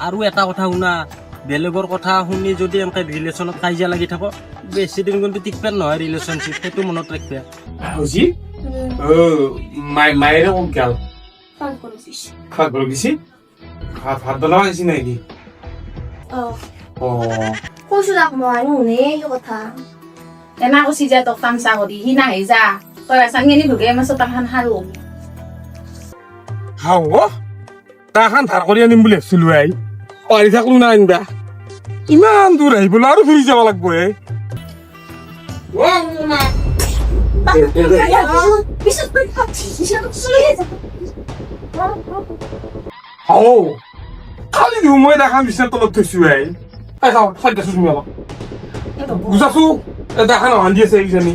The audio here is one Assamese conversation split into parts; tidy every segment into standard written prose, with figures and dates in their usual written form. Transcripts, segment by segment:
আৰু এটা কথা শুনা, বেলেগৰ কথা শুনি যদি এনেকে ৰিলেশ্যনত কাজিয়া লাগি থাকো, বেছি দিন কিন্তু টিকপেট নহয় ৰিলেশ্যনশ্বিপ, সেইটো মনত ৰাখিবা। বুজি অ মায়েৰে ক'ত গেল? পাকঘৰত গেছি। ভাত ভাত বনাব আহিছি নেকি? অ। অ। কৈছো তাক মই, নুশুনে সেই কথা। এনা কৈছি যে তোক তামচা কৰি সি নাহি যা, তই চাঙিনি ঢুকে মই চোতালখন সাৰো। হাও অ, তাহান ধাৰ কৰি আনিম বুলি ভাবছিলো, I পাৰি থাকলো না আনিবা। ইমান দূৰ আহিবলৈ আৰু ফুৰি যাব লাগব হে। পিছত হাও, খালি দিওঁ মই দেখাম, বিচনাৰ তলত থৈছো। I এই খাওঁ খাই দেছো, তুমি অলপ বুজাছো, দেখান অশান্তি আছে কিজানি।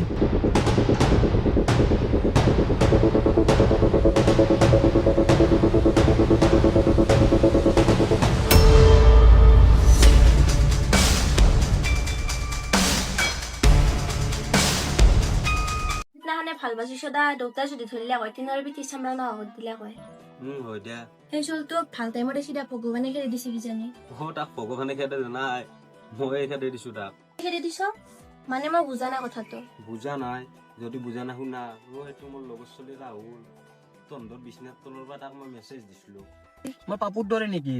সিদিনাখনে ভাল বাজিছ দা, দেউতাই যদি ধৰিলে কয় তিনৰ পিঠি চামৰা নহত দিলে কয়। হয় দিয়া। সেই চলটোক ভাল টাইমত চিধা ভগৱানে খেদি দিছে কিজানি। অ, তাক ভগৱানে খেদে নাই, মই খেদে দিছো তাক। খেদি দিছ মানে মই বুজা নাই কথাটো। বুজা নাই যদি বুজা নাই শুনা, মই সেইটো মোৰ লগৰ ছোৱালী ৰাহুল, তহঁতৰ বিছনাৰ তলৰ পৰা তাক মই মেছেজ দিছিলো। মই পাপুৰ দৰে নেকি?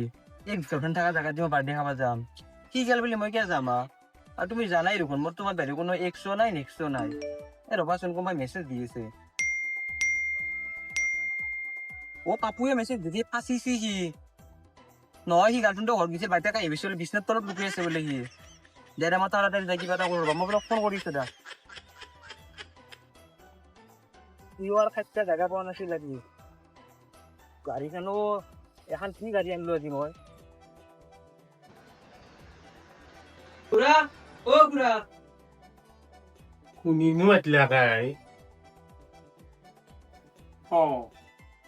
এই গাৰ্লফ্ৰেণ্ড থকা জেগাত মই বাৰ্থডে খাব যাম, সি গেল বুলি মই কিয় যাম? আৰু তুমি জানাই দেখোন, মোৰ তোমাৰ বাহিৰে কোনো এক্সো নাই, নেক্সো নাই। এই ৰ'বাচোন, কোনোবাই মেছেজ দি আছে। অ, পাপুৱে মেছেজ দি দি ফাঁচিছে সি। নহয়, সি গাৰ্লফ্ৰেণ্ডৰ ঘৰত গৈছিল, বাইদেউ আহি পাইছে বোলে, বিছনাৰ তলত লুকাই আছে বোলে সি। দে দে, মই তাড়াতাড়ি যাই কিবা এটা কৰোঁ ৰ'বা, মই বোলে ফোন কৰিছো দা। সিও আৰু খাইতে জেগা পোৱা নাছিল আজি। গাড়ীখনো এখন কি গাড়ী আনিলো আজি মই। খুৰা, অ খুৰা। শুনিনো মাতিলা তাই? অ,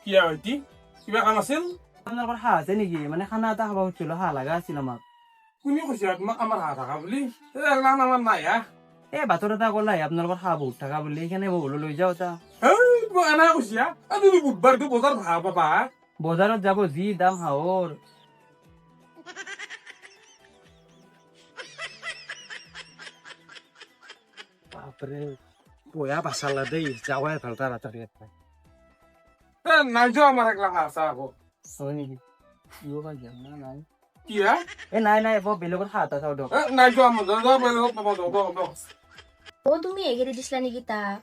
কিয়া ভাইটি, কিবা কাম আছিল? আপোনালোকৰ হাঁহ আছে নেকি? মানে খানা এটা খাব খুজিছিলো, হাঁহ লগা আছিল আমাক। কোনে কৈছে তোমাক আমাৰ হাঁহ থাকা বুলি? এই এগলাখান আমাৰ নাই হা। এই বাতৰি এটা ক'লাই আপোনালোকৰ হাঁহ বহুত থাকা বুলি, সেইকাৰণে মই বোলো লৈ যাওঁ এটা। এই তোমাক এনে কৈছে হা? এই তুমি বুধবাৰটো বজাৰত হাঁহ পাবা হা? বজাৰত যাব যি দাম হাঁহৰ। বাপৰে, বয়া বাচালা দেই, যাৱাই ভাল তাড়াতাড়ি এটা। এ নাই যোৱা, আমাৰ একলা হাঁহ আছে আকৌ। হয় নেকি? ইও বা গেল না নাই। কি হা? এ নাই নাই, বৰ বেলেগত হাঁহ এটা চাওঁ দিয়ক। এ নাই যোৱা, আমাৰ যোৱা বেলেগত পাবা, যাওঁ যাওঁ। অ, তুমি এগেৰি দিছিলা নেকি তাক?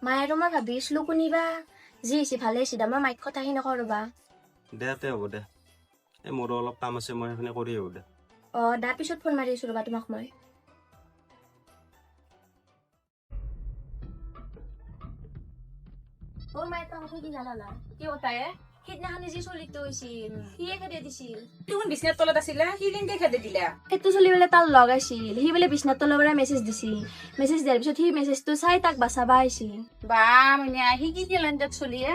মায়ে আৰু মই ভাবি আছিলো কোনিবা যি হৈছে ভালে হৈছে দা, মই মাইক কথাখিনি নকওঁ ৰ'বা। দে তে, হ'ব দে। এই মোৰো অলপ কাম আছে, মই সেইখিনি কৰি আহোঁ দে। অ দা, পিছত ফোন মাৰি আছো ৰ'বা তোমাক মই। অ মায়ে, এটা কথা কি জানা? কি কথা এ? সিদিনাখনে যি চলিটো হৈছিল, সিয়ে খেদি দিছিল। দেখোন বিছনাৰ তলত আছিলে, সি কেনেকে খেদি দিলা? সেইটো চলি বোলে তাৰ লগ আছিল, সি বোলে বিছনাৰ তলৰ পৰা মেছেজ দিছিল। মেছেজ দিয়াৰ পিছত সি মেছেজটো চাই তাক বাচাবা আহিছিল। বা মইনা, সি কি টেলেণ্টেড চলিয়ে!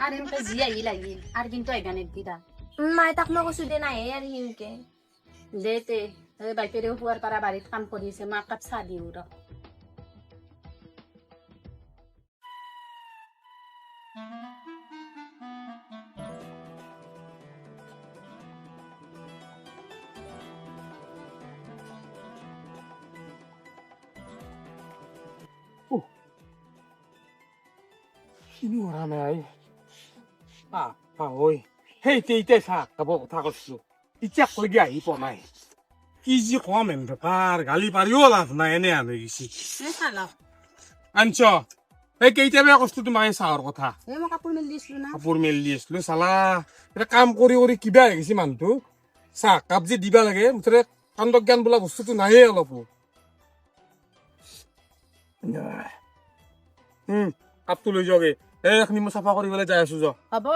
আৰু এনেকে যি আহিল আহিল, আৰু কিন্তু আহিবা নিদিবি তাক। মায়ে, তাক মই কৈছো দে, নাহে আৰু সি সেনকে। দে তে, এই বাইপেৰেও পুৱাৰ পৰা বাৰীত কাম কৰি আছে, মই একাপ চাহ দিওঁ ৰ। কিনো কৰা নাই। আ ঐ, সেই এতিয়া চাহ খাব কথা কৈছো, এতিয়ালৈকে আহি পোৱা নাই। কি যি কম, এন বেপাৰ গালি পাৰিও লাভ নাই, এনে আনি গৈছি। আনছ এই কেইটা বেয়া কৈছো তোমাক এই চাহৰ কথা। এই মই কাপোৰ মেলি দিছিলো না। কাপোৰ মেলি আছিলো। চালা এতিয়া কাম কৰি কৰি কিবা হৈ গৈছে মানুহটো, চাহ কাপ যে দিবা লাগে, মুঠতে কাণ্ড জ্ঞান বোলা বস্তুটো নাইয়ে অলপো। কাপটো লৈ যাওঁগে, এইখিনি মই চাফা কৰি পেলাই যাই আছো, যাওঁ। হ'ব,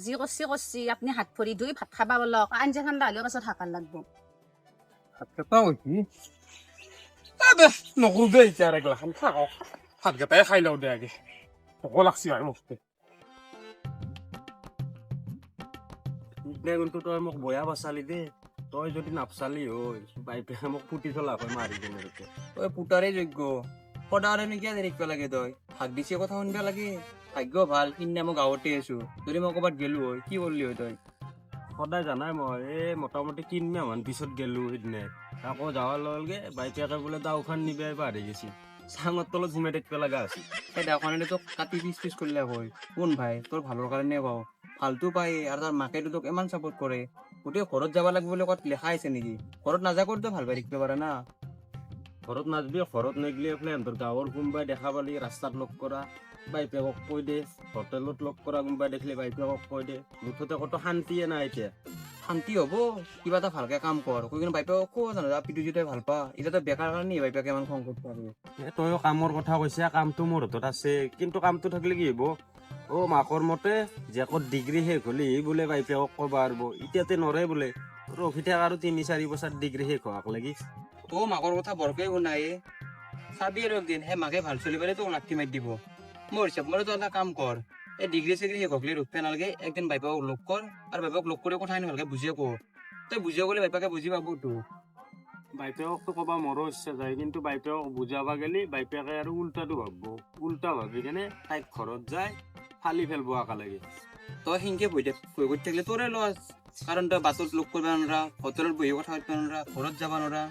যি কৰছি কৰছি, আপুনি হাত ভৰি ধুই ভাত খাবা বলক। আঞ্জা ঠাণ্ডা হ'লেও পাছত হাকাৰ লাগব। ভাতকেইটা কি দে, নকৰো দে এতিয়া আৰু, এগিলাখান থাকক, ভাতকেইটাই খাই লওঁ দে আগে, ভোকো লাগছি আৰু মোক। দে, কিন্তু তই মোক বয়া বাচালি দেই। তই যদি নাপচালি হয়, বাইপে মোক ফুটি থলা হয় মাৰি কিনে তাতে। তই পুতাৰে যোগ্য, সদায় আমি কিয় দেখিব লাগে? তই ভাগ দিছে, কথা শুনিব লাগে। ভাগ্য ভাল সিদিনা মই গাঁৱতে আছো, যদি মই ক'ৰবাত গেলো হয় কি কৰিলি হয় তই? সদায় জানাই মই এই মোটামুটি 3 মাহমান পিছত গেলো সেইদিনা। আকৌ যাৱাৰ লগে লগে বাইপেকে বোলে দাওখন নিবাই পাহৰি গৈছি, চাঙৰ তলত সোমাই থাকিব লগা হৈছে। সেই দাওখনে তোক কাটি পিচ পিচ কৰিলে হয়। কোন ভাই, তোৰ ভালৰ কাৰণে কওঁ, ভালটো পায় আৰু তাৰ মাকেতো তোক ইমান ছাপোৰ্ট কৰে। গোটেই ঘৰত যাব লাগিব বুলি ক'ত লেখা আছে নেকি? ঘৰত নাযাকো তই ভাল পাই থাকিব পাৰা না। ঘৰত নাযাবি, ঘৰত নেগলি এইফালে সিহঁতৰ গাঁৱৰ কোনোবাই দেখা পালি ৰাস্তাত লগ কৰা বাইপেকক কৈ দে, হোটেলত লগ কৰা কোনোবাই দেখিলে বাইপেকক কৈ দে। মুঠতে ক'তো শান্তিয়ে নাই এতিয়া। শান্তি হ'ব, কিবা এটা ভালকে কাম কৰ। কৈ কিনে বাইপেকক কো জানো পিটু তই ভাল পা, এতিয়া তই বেকাৰ কাৰণে বাইপেকে ইমান খং কৰিব পাৰি। তয়ো কামৰ কথা কৈছা, কামটো মোৰ হাতত আছে, কিন্তু কামটো থাকিলে কি হ'ব? অ' মাকৰ মতে জীয়েকৰ ডিগ্ৰী শেষ হ'লে বোলে বাইপেকক ক'ব পাৰিব, এতিয়াতে নৰে বোলে। ৰখি থাক আৰু 3-4 বছৰ ডিগ্ৰী শেষ হোৱাক লাগি। তই মাকৰ কথা বৰকৈ শুনাই চাবি আৰু একদিন সেই মাকে ভাল চলি পেলাই তোক লাঠি মাৰি দিব। মোৰ হিচাপ মতে তই এটা কাম কৰ, এই ডিগ্ৰী চিগ্ৰী শেষ হ'লে ৰখিব নালাগে, একদিন বাইপেকক লগ কৰ আৰু বাইপেকক লগ কৰি কথাখিনি ভালকে বুজিয়ে ক। তই বুজিব গ'লে বাইপেকে বুজি পাবতো। বাইপেককতো ক'ব মোৰো ইচ্ছা যায়, কিন্তু বাইপেকক বুজাব গ'লে বাইপেকে আৰু উল্টাটো ভাবিব। উল্টা ভাবি কেনে তাইক ঘৰত যায় ফালি ফেলব একেলগে। তই সেনকে বহি থাক, ভয় কৰি থাকিলে তোৰে লছ। কাৰণ তই বাটত লগ কৰিব নোৱাৰা, হোটেলত বহি কথা পাতিব নোৱাৰা, ঘৰত যাব নোৱাৰা,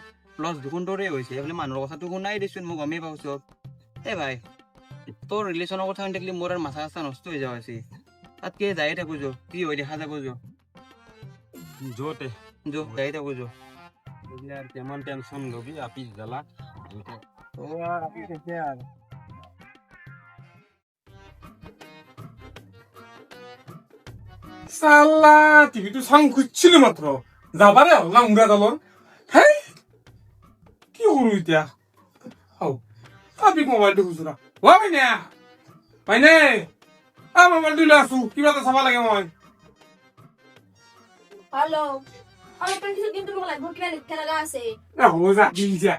লছ দেখোন তোৰে হৈছে। এইফালে মানুহৰ কথাটো শুনাই দেচোন, মই গমেই পাওঁ চব। এই ভাই, তোৰ ৰিলেশ্যনৰ কথা শুনি থাকিলে মোৰ আৰু মাথা চাথা নষ্ট হৈ যাব আছে। তাতকে যায়ে থাকো যো, কি হয় দেখা যাব যো। য'তে যো, যায়ে থাকো যো। এইগিলা আৰু কিমান টেনশ্যন ল'বি আপিস জ্বালা। চালা টিভিটো চাং খুজিছিলো মাত্ৰ, যাবাৰে হ'ল না উৰা দলৰ। হেই কি কৰো এতিয়া? হৌ কাবিক মোবাইলটো খুচুৰা। অ মাইনা, মাইনে, আ মোবাইলটো লৈ আছো, কিবা এটা চাব লাগে মই। হেল্ল', অলপমান পিছত কিন্তু মোক লাগব, কিবা লিখিব লগা আছে। এ হ'ব যা, দি যা।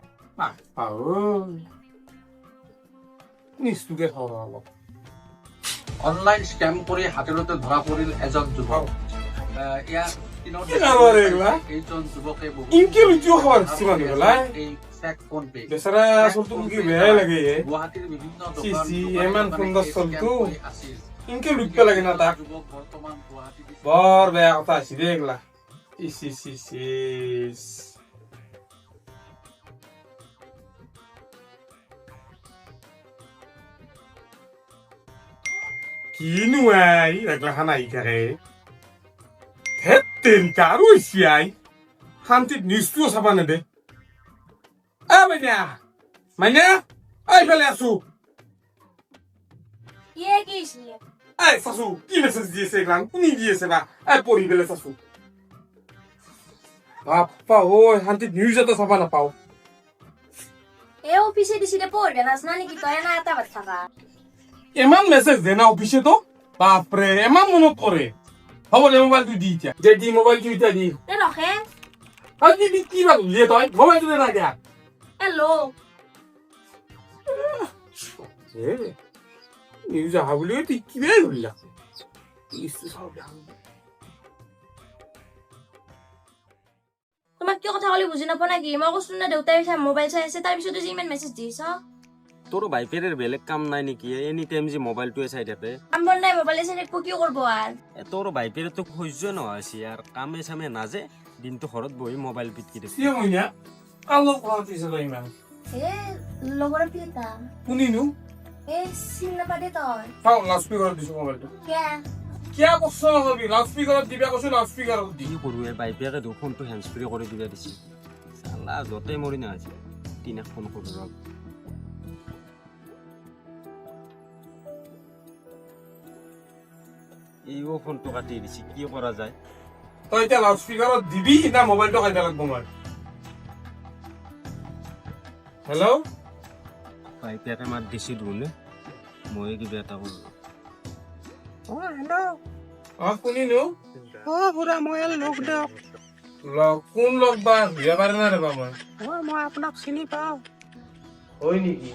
নিউজটোকে চাওঁ অলপ। অনলাইন স্কেম কৰি হাতেলতে ধৰা পৰিল এজন যুৱক। ইয়াৰ কি কাৰবাৰ এইগিলা? এইজন যুৱকে বহু ইনকে লুটিও খাব ধৰিছে মানুহগিলাই। এই ফেক ফোন পে বেচেৰা চলটো কি বেয়াই লাগে এ। গুৱাহাটীৰ বিভিন্ন চি দোকান চি, দোকানে ইমান দোকানে সুন্দৰ এই স্কেম চলটো। কৰি আছিল। ইনকে লুটিব লাগে না তাক। যুৱক বৰ্তমান গুৱাহাটী বৰ বেয়া কথা হৈছে দেই এইগিলা। ইচ ইচ ইচ ইচ। কিনো I এগলাখান আহি থাকে। ধেত তেৰিকা আৰু হৈছে I. শান্তিত নিউজটোও চাবা নেদে। এ মাইনা, মাইনা, এইফালে আছো। ইয়ে কি হৈছে? এই চাচু কি মেছেজ দি আছে এইগিলান, কোনে দি আছে বা? এই পঢ়ি পেলাই চাচু। বাপ্পা ঐ, শান্তিত নিউজ এটা চাবা নাপাওঁ। এ অফিচে দিছি দে, পঢ়বে নাজনা নেকি তই? না এটা ভাত থাকা। ইমান মেছেজ দে না অফিচে তো, বাপৰে ইমান মনত কৰে। হ'ব দে, মোবাইলটো দি এতিয়া। দে দি মোবাইলটো এতিয়া দি। এ ৰখে। আৰু দি দি কি বা দিয়ে তই? মোবাইলটো দে না এতিয়া। এ ল'। এ নিউজ অহা বুলি তুই কিবাই ধৰিলা। তোমাক কিয় কথা ক'লে বুজি নাপোৱা নেকি? মই কৈছো না দেউতাই মোবাইল চাই আছে, তাৰপিছতো যে ইমান মেছেজ দিছ। তোৰ বাইপেৰে বেলেগ কাম নাই নেকি? এনি টাইম যে মোবাইলটোৱে চাই থাকে। কাম বন নাই, মোবাইলে চাই থাকিব, কি কৰিব আৰু? এ তোৰ বাইপেৰে তোক সহ্য নোহোৱা হৈছে আৰু কামে চামে নাজে, দিনটো ঘৰত বহি মোবাইল পিটকি থাকে। কিয় মইনা, কাৰ লগত কথা পাতিছ তই ইমান? এ লগৰ এটা। কোনিনো? এ চিনি নাপা দে তই। চাওঁ, লাউড স্পীকাৰত দিছো মোবাইলটো। কিয়া? কিয় কৈছ নাযাবি? লাউড স্পীকাৰত দিবা কৈছো, লাউড স্পীকাৰত দি। কি কৰোঁ, এই বাইপেৰে দেখোন ফোনটো হেণ্ডছ ফ্ৰী কৰি দিবা দিছে। চালা য'তে মৰি নাছে। তিনাক ফোন কৰোঁ ৰ। এইও ফোনটো কাটি দিছে, কি কৰা যায়? তই এতিয়া লাউড স্পীকাৰত দিবি না মোবাইলটো কাটিব লাগব মই? হেল্ল', বাইপেকে মাত দিছি দেখোন, মই কিবা এটা কৰোঁ। হেল্ল'। অ শুনিনো? অ খুৰা, মই লগ দিয়ক। লগ কোন লগ বা ধুইয়া পাৰে না ৰে বা মই? অ মই আপোনাক চিনি পাওঁ। হয় নেকি?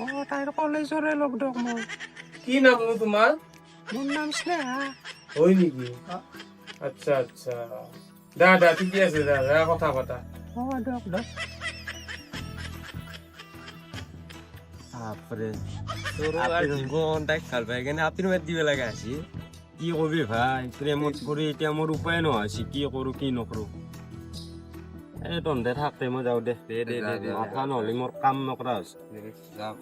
অ তাইৰ কলেজৰে লগ দিয়ক মই। কি নামনো তোমাৰ? মোৰ নাম স্নেহা। হয় নেকি? আচ্ছা আচ্ছা, দা দা ঠিকে আছে, দা দা কথা পাতা। অ দিয়ক দিয়ক। বাপৰে, তাইক ভাল পাই কেনে আপনি মাত দিব লগা হৈছে। কি কবি ভাই, প্ৰেমত পৰি এতিয়া মোৰ উপায় নোহোৱা হৈছে, কি কৰোঁ কি নকৰোঁ। এই তহঁতে থাক দে, মই যাওঁ দে। দে দে দে দে। মাথা নহ'লে মোৰ কাম নকৰা হৈছে। যাম।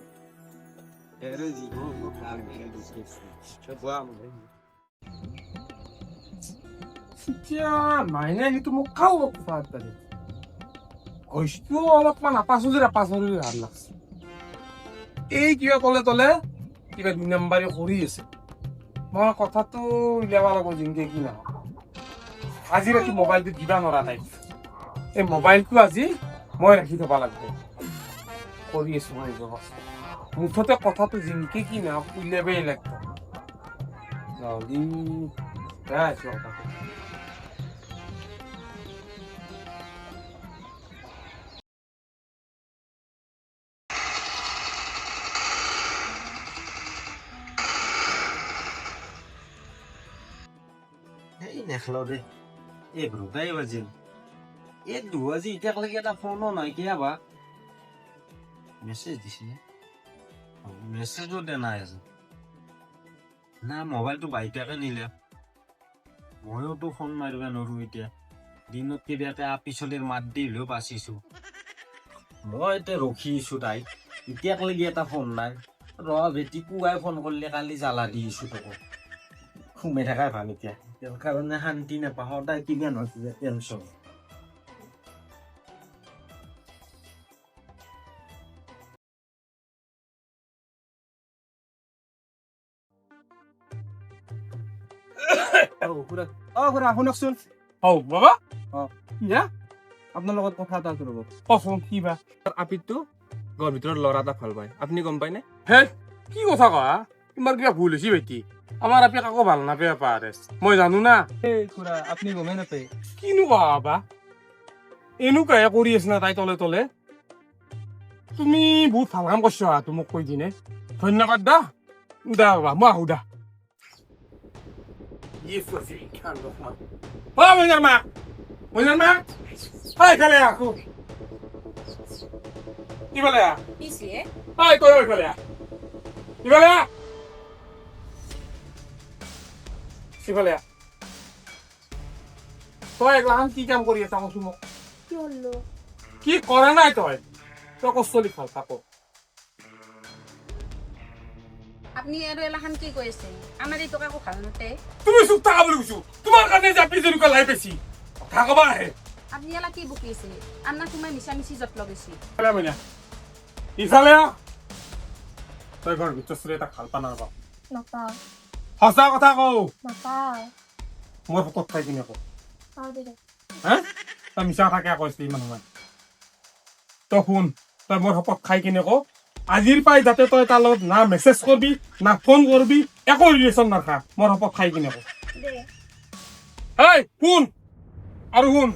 এতিয়া মাইনাই কিন্তু মোক খাও কথা এটা দে। ভইচটো অলপমান আপাচলিৰ আপাচলিৰ ভাল লাগছে। এই কিবা তলে তলে কিবা দুই নম্বৰী কৰি আছে। মই কথাটো উলিয়াব লাগিব যেনেকে কি নহওক। আজি ৰাতি মোবাইলটো দিবা নোৱাৰা তাইক। এই মোবাইলটো আজি মই ৰাখি থ'ব লাগিব। কৰি আছো মই এই ব্যৱস্থা। মুঠতে কথাটো যেনেকে কি নহওক উলিয়াবই লাগিব। নহ'লে বেয়া হৈছে কথাটো। এই নেখলাও দে, 11টাই বাজিল। এই দুবাজি এতিয়ালৈকে এটা ফোনো নাই, কিয় বা মেছেজ দিছে? মেছেজো দিয়া নাই আজি। না, মোবাইলটো বাইটাকে নিলে, ময়োতো ফোন মাৰিব নোৱাৰো এতিয়া। দিনত কিবাকে আপি চলিৰ মাত দি হ'লেও বাচিছো। মই এতিয়া ৰখি আছো তাইক, এতিয়ালৈকে এটা ফোন নাই। ৰ বেটি, পুৱাই ফোন কৰিলে কালি জ্বালা দি আছো তোক। সোমাই থাকাই ভাল এতিয়া, তেওঁৰ কাৰণে শান্তি নাপাওঁ, সদায় কিবা নহয় কিবা টেনচন। অ খুৰা, শুনকচোন। হৌ বাবা। অ। ইয়া। আপোনাৰ লগত কথা এটা আছে ৰ'ব। কচোন, কি বা? আপিটো ঘৰৰ ভিতৰত ল'ৰা এটা ভাল পায়, আপুনি গম পায়নে? হে, কি কথা কৱা? তোমাৰ কিবা ভুল হৈছে ভাইটি। আমাৰ আপি কাকো ভাল নাপায় পাৰে, মই জানো না। এই খুৰা, আপুনি গমেই নাপায়। কিনো কোৱা বা, এনেকুৱাহে কৰি আছে না তাই তলে তলে। তুমি বহুত ভাল কাম কৰিছা তো মোক কৈ দিনে, ধন্যবাদ দা। দা বাবা, মই আহো দা। অ মইনাৰ মাক, মইনাৰ মাক, ঐ ইফালে আহ, ইফালে আহ। পিছে ঐ তই ইফালে আহ, ইফালে আহ, ইফালে আহ। তই একলাখান কি কাম কৰি আছা কচোন মোক? কি হ'লো? কি কৰা নাই তই? তই কচলি ভাল থাক। আপুনি আৰু এলাখান কি কৈ আছে? আমাৰ এইটো কাকো ভাল নাপায়। তুমি চুপ থাকা বুলি কৈছো। তোমাৰ কাৰণে যে আপনি যেনেকুৱা লাই পাইছি, কথা কবা আহে। আপুনি এলা কি বকি আছে? আন্না সোমাই মিছা মিছি যত লগাইছে। ইফালে মইনা, ইফালে আহ। তই ঘৰ ভিতৰত চলি এটা ভাল পা নাপাওঁ? নাপাওঁ। সঁচা কথা কওঁ। নাপাওঁ। মোৰ শকত খাই কিনে কওঁ। পাওঁ দে। হা, তই মিছা কথা কিয় কৈছিলি ইমান সময়? তই শুন, তই মোৰ শপত খাই কিনে কওঁ, আজিৰ পাই যাতে তই তাৰ লগত না মেছেজ কৰবি না ফোন কৰবি, একো ৰিলেশ্যন নাৰাখা। মোৰ শপত খাই কিনে কওঁ। দে। এই শুন, আৰু শুন,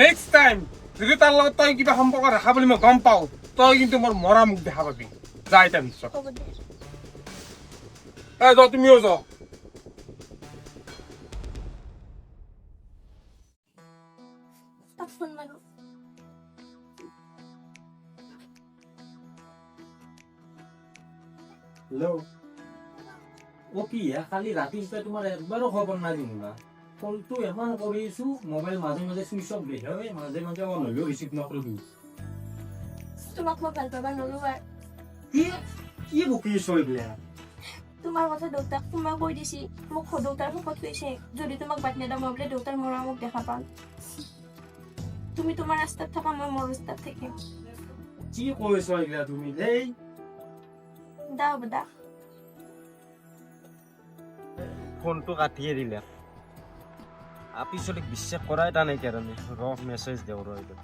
নেক্সট টাইম যদি তাৰ লগত তই কিবা সম্পৰ্ক ৰাখা বুলি মই গম পাওঁ, তই কিন্তু মোৰ মৰা মুখ দেখা পাবি। যা এতিয়া ভিতৰত। হ'ব দে। এই যাওঁ, তুমিও যাওঁ। তাক ফোন মাৰো। হেল্ল', অ কি হে, কালি ৰাতিৰ পৰা তোমাৰ একবাৰো খবৰ নাই দিম না। ফোনটো ইমান কৰি আছো, মোবাইল মাজে মাজে চুইচ অফ দেখায়, মাজে মাজে অন হ'লেও ৰিচিভ নকৰে তুমি। তোমাক মই ভাল পাব নোৱাৰো আৰু। কি কি বকি আছ এইবিলাক? তোমাৰ কথা দেউতাক তোমাক কৈ দিছি। মোক দেউতাৰ শপত কৈছে, যদি তোমাক বাদ নেদা মই বোলে দেউতাৰ মৰা মোক দেখা পাম। তুমি তোমাৰ ৰাস্তাত থাকা, মই মোৰ ৰাস্তাত থাকিম। কি কৈছ এইগিলা তুমি? দেই। দা হ'ব দা। ফোনটো কাটিয়ে দিলে। আপি চলিক বিশ্বাস কৰাই টান, সেইকাৰণে ৰ মেছেজ দিওঁ ৰ। এইটো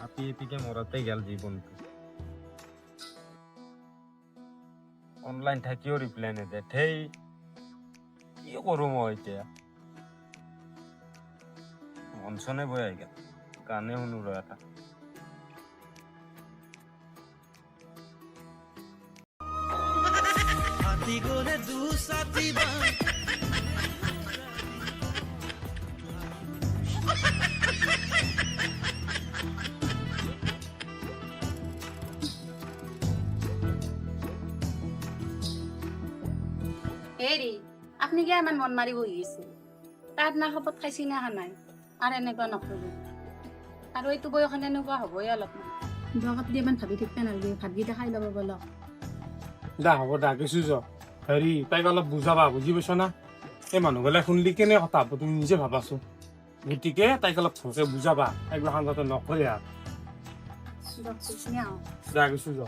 আপি এপিকে মৰাতে গেল জীৱনটো। অনলাইন থাকিও ৰিপ্লাই নিদিয়ে। ধেই, কি কৰোঁ মই এতিয়া? মন চনে বৈ গেল। গানে শুনো ৰ এটা। আপুনি কিয় ইমান মন মাৰি বহি আছে? তাত না শপত খাইছি না খা নাই আৰু এনেকুৱা নকৰিব। আৰু এইটো বয়সত এনেকুৱা হ'বই অলপমান। দিয়ক, আপুনি ইমান ভাবি থাকিব নালাগে, ভাতকেইটা খাই ল'ব বলক। দা হ'ব দা, কিছু যা। হেৰি, তাইক অলপ বুজাবা, বুজি পাইছ না? এই মানুহগিলাই শুনলি কেনে কথা হ'ব, তুমি নিজে ভাবাচোন। গতিকে তাইক অলপ ভালকে বুজাবা, এইগিলাখান যাতে নকৰে আৰু। দিয়ক, এইখিনি আহক। দা, কিছু যা।